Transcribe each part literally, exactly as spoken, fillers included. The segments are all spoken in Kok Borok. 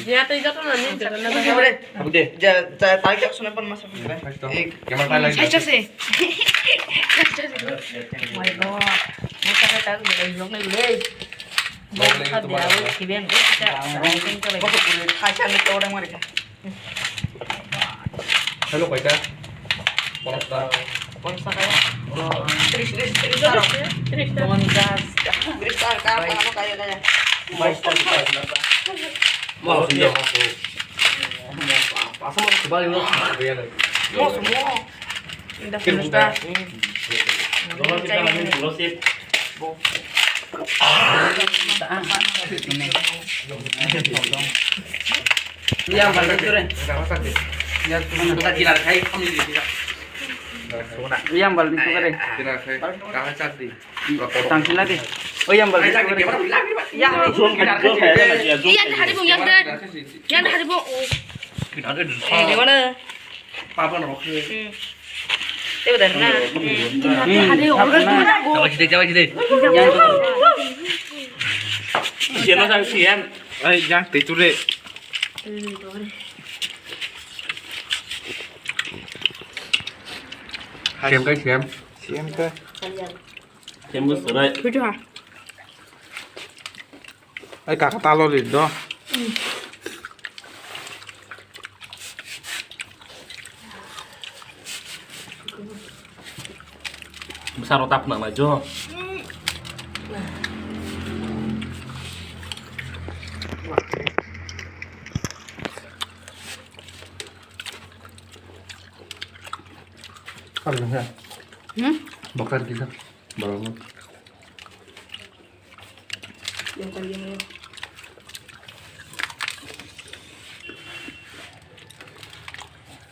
Ya, tei joto na ni joto na. Abu de. Ja, ja, tai jak sona pan masa. Ek. Camera tai lagi. Saisa se. Saisa se. My God. Mo ta ta le lo ne le. Mo ta de awo kiben. Mo ko pure khai cha ne to dang mari. Hello, kaita? Porosta. Porosta kaya? Tris, tris, tris. Tris ta. Tris ta. Tris ta, kaya, kaya, kaya, kaya. Bais ta, bais ta. Mau sih, mau sih. Asal mau kembali, mau kembali. Mau semua. Indah semesta. Dolo sip, dolo sip. Yang balik tu re. Yang tu mana? Tak kira kai kami di sini. Yang balik tu re. Kira kai. Kau cakti. Tangsi lagi. Oh, yang balik tu re. Yang ni. Yang hari bung yang dah. Yang hari bung. Oh. Kira ada di. Eh, di mana? Papa no khe. Hmm. Teo dan na. Hmm. Jawa jide, jawa jide. Sian na sang sian. Ai, jang te tu re. Siam kai siam. Siam kai. Siam bus rai. Kudu ha. Ai, kaka talo ri do. Bwsarok tap nang lai jo. Kar nang ya. Hmm? Bakar gila. Balong.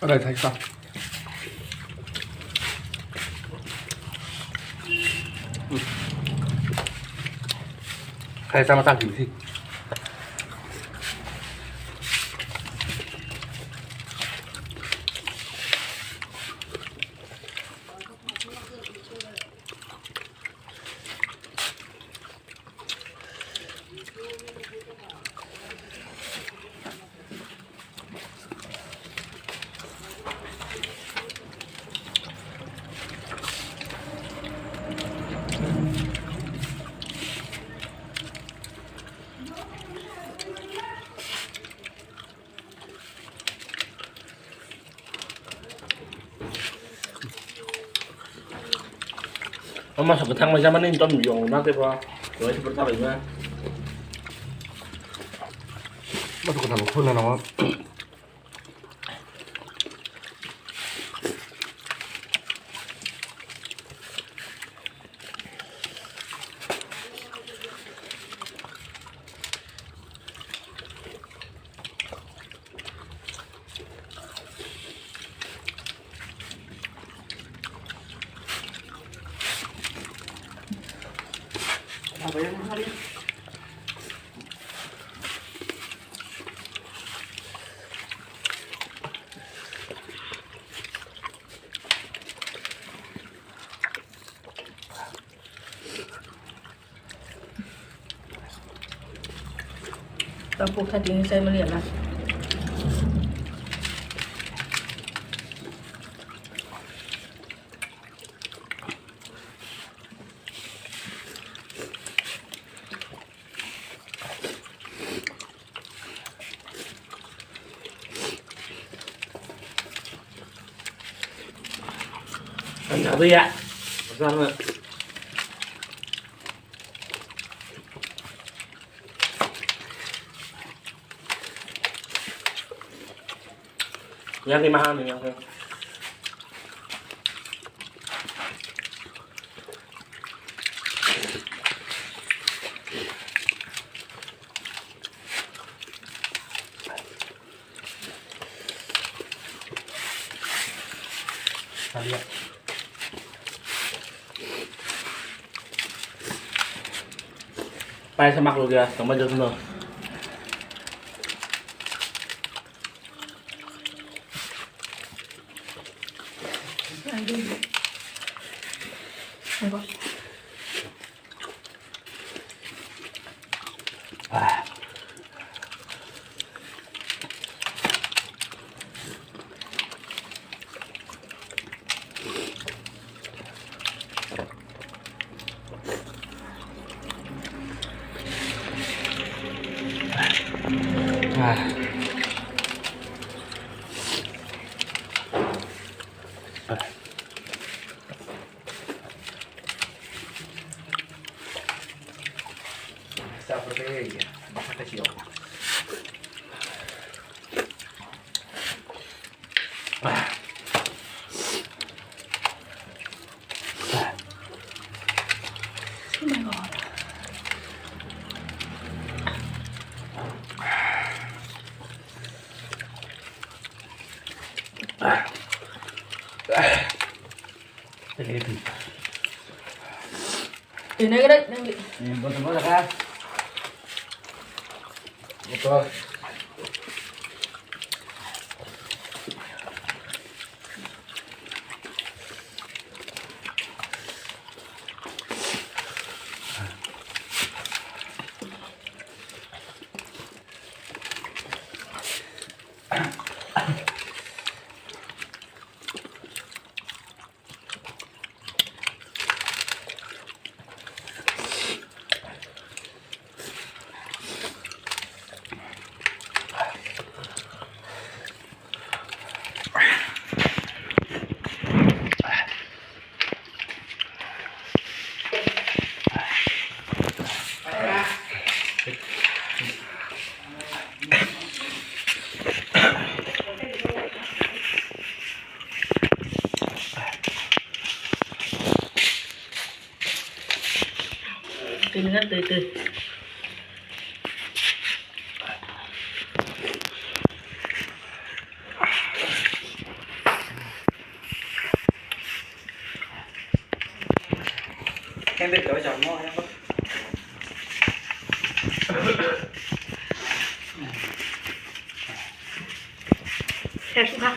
Rai, thai sa. Thai sa ma tak di si. O masa kwthang mai jamani tom yong na te ba. Yong te ba ta bai ma. Masa kwthang khuna na. Tang puk kha tini sai mani ya na. Ang sabi ya. Sama. Yang lima hari yang. Pai sa mak lugya, tongma jatno. Tini gede nang di. Ini botol, botol, kan? Botol. Tini kan tui tui. Kan tui tui jam mo ya. Saya suka.